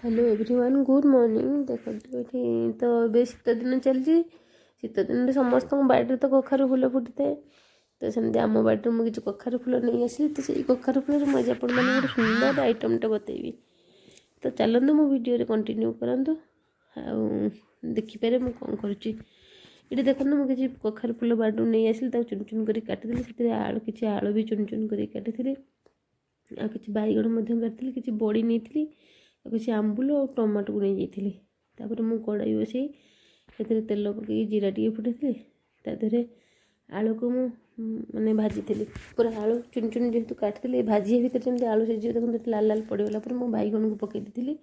Hello everyone, good morning. ଦେଖନ୍ତୁ, ଏଠି ତ ଏବେ ଶୀତ ଦିନ ଚାଲିଛି। ଶୀତ ଦିନରେ ସମସ୍ତଙ୍କ ବାଡ଼ିରେ ତ କଖାରୁ ଫୁଲ ଫୁଟିଥାଏ। ତ ସେମିତି ଆମ ବାଡ଼ିରୁ ମୁଁ କିଛି କଖାରୁ ଫୁଲ ନେଇ ଆସିଲି। ତ ସେଇ କଖାରୁ ଫୁଲରେ ମୁଁ ଆଜି ଆପଣମାନଙ୍କୁ ଗୋଟେ ସୁନ୍ଦର ଆଇଟମ୍ଟା ବତେଇବି। ତ ଚାଲନ୍ତୁ, ମୋ ଭିଡ଼ିଓରେ କଣ୍ଟିନ୍ୟୁ କରନ୍ତୁ ଆଉ ଦେଖିପାରିବେ ମୁଁ କ'ଣ କରୁଛି। ଏଠି ଦେଖନ୍ତୁ, ମୁଁ କିଛି କଖାରୁ ଫୁଲ ବାଡ଼ିରୁ ନେଇ ଆସିଲି। ତାକୁ ଚୁନ ଚୁନ କରି କାଟିଦେଲି। ସେଥିରେ ଆଳୁ, କିଛି ଆଳୁ ବି ଚୁନ ଚୁନ କରି କାଟିଥିଲି ଆଉ କିଛି ବାଇଗଣ ମଧ୍ୟ କାଟିଥିଲି। କିଛି ବଡ଼ି ନେଇଥିଲି ଆଉ କିଛି ଆମ୍ବୁଲ ଆଉ ଟମାଟୋକୁ ନେଇଯାଇଥିଲି। ତାପରେ ମୁଁ କଡ଼ାଇ ବସାଇ ସେଥିରେ ତେଲ ପକାଇକି ଜିରା ଟିକେ ଫୁଟାଇଥିଲି। ତା ଦେହରେ ଆଳୁକୁ ମୁଁ ମାନେ ଭାଜିଥିଲି। ପୁରା ଆଳୁ ଚୁନ ଚୁନ ଯେହେତୁ କାଟିଥିଲି, ଭାଜିବା ଭିତରେ ଯେମିତି ଆଳୁ ସିଝିବ। ଦେଖନ୍ତୁ, ଏଠି ଲାଲ ଲାଲ ପଡ଼ିଗଲା ପରେ ମୁଁ ବାଇଗଣକୁ ପକାଇ ଦେଇଥିଲି,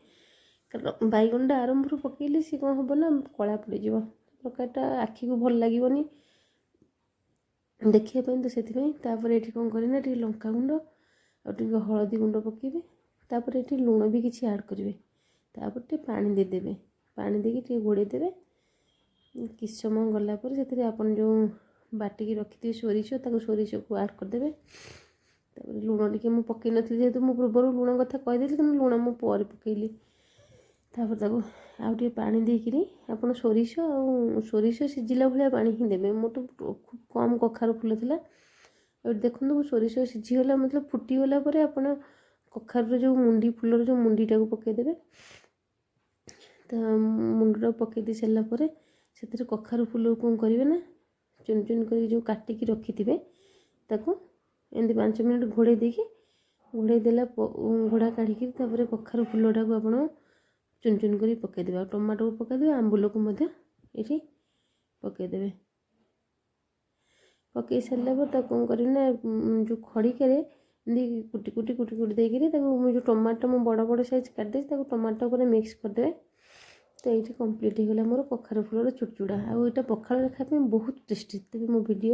କାରଣ ବାଇଗଣଟା ଆରମ୍ଭରୁ ପକାଇଲେ ସିଏ କ'ଣ ହେବ ନା କଳା ପଡ଼ିଯିବ, ତରକାରୀଟା ଆଖିକୁ ଭଲ ଲାଗିବନି ଦେଖିବା ପାଇଁ। ତ ସେଥିପାଇଁ ତାପରେ ଏଠି କ'ଣ କରିବେ ନା ଟିକେ ଲଙ୍କାଗୁଣ୍ଡ ଆଉ ଟିକେ ହଳଦୀ ଗୁଣ୍ଡ ପକାଇବେ। ତାପରେ ଏଠି ଲୁଣ ବି କିଛି ଆଡ଼୍ କରିବେ। ତାପରେ ଟିକେ ପାଣି ଦେଇଦେବେ। ପାଣି ଦେଇକି ଟିକେ ଘୋଡ଼େଇ ଦେବେ। କିଛି ସମୟ ଗଲା ପରେ ସେଥିରେ ଆପଣ ଯେଉଁ ବାଟିକି ରଖିଥିବେ ସୋରିଷ, ତାକୁ ସୋରିଷକୁ ଆଡ଼୍ କରିଦେବେ। ତାପରେ ଲୁଣ ଟିକେ ମୁଁ ପକାଇ ନଥିଲି, ଯେହେତୁ ମୁଁ ପୂର୍ବରୁ ଲୁଣ କଥା କହିଦେଲି, କିନ୍ତୁ ଲୁଣ ମୁଁ ପରେ ପକାଇଲି। ତାପରେ ତାକୁ ଆଉ ଟିକେ ପାଣି ଦେଇକିରି ଆପଣ ସୋରିଷ ଆଉ ସୋରିଷ ସିଝିଲା ଭଳିଆ ପାଣି ହିଁ ଦେବେ। ମୋର ତ ଖୁବ୍ କମ୍ କଖାରୁ ଫୁଲ ଥିଲା। ଆଉ ଦେଖନ୍ତୁ, ସୋରିଷ ସିଝିଗଲା, ମତଲବ ଫୁଟିଗଲା ପରେ ଆପଣ କଖାରୁର ଯେଉଁ ମୁଣ୍ଡି, ଫୁଲର ଯେଉଁ ମୁଣ୍ଡିଟାକୁ ପକାଇଦେବେ। ତ ମୁଣ୍ଡଟା ପକାଇ ଦେଇ ସାରିଲା ପରେ ସେଥିରେ କଖାରୁ ଫୁଲକୁ କ'ଣ କରିବେ ନା ଚୁନ ଚୁନ କରିକି ଯେଉଁ କାଟିକି ରଖିଥିବେ, ତାକୁ ଏମିତି 5 ମିନିଟ୍ ଘୋଡ଼େଇ ଦେଇକି, ଘୋଡ଼େଇ ଦେଲା, ଘୋଡ଼ା କାଢ଼ିକି ତାପରେ କଖାରୁ ଫୁଲଟାକୁ ଆପଣ ଚୁନ ଚୁନ କରି ପକାଇଦେବେ ଆଉ ଟମାଟୋକୁ ପକାଇଦେବେ। ଆମ୍ବୁଲକୁ ମଧ୍ୟ ଏଇଠି ପକାଇଦେବେ। ପକାଇ ସାରିଲା ପରେ ତାକୁ କ'ଣ କରିବେ ନା ଯେଉଁ ଖଡ଼ିକାରେ ଏମିତି କୁଟି କୁଟି କୁଟି କୁଟି ଦେଇକିରି ତାକୁ ମୁଁ ଯେଉଁ ଟମାଟୋ ମୁଁ ବଡ଼ ବଡ଼ ସାଇଜ୍ କାଟିଦେଇଛି, ତାକୁ ଟମାଟୋ ଉପରେ ମିକ୍ସ କରିଦେବେ। ତ ଏଇଠି କମ୍ପ୍ଲିଟ୍ ହେଇଗଲା ମୋର କଖାରୁ ଫୁଲର ଚୁଡ଼ଚୁଡ଼ା। ଆଉ ଏଇଟା ପଖାଳରେ ଖାଇବା ପାଇଁ ବହୁତ ଟେଷ୍ଟି। ତେବେ ମୋ ଭିଡ଼ିଓ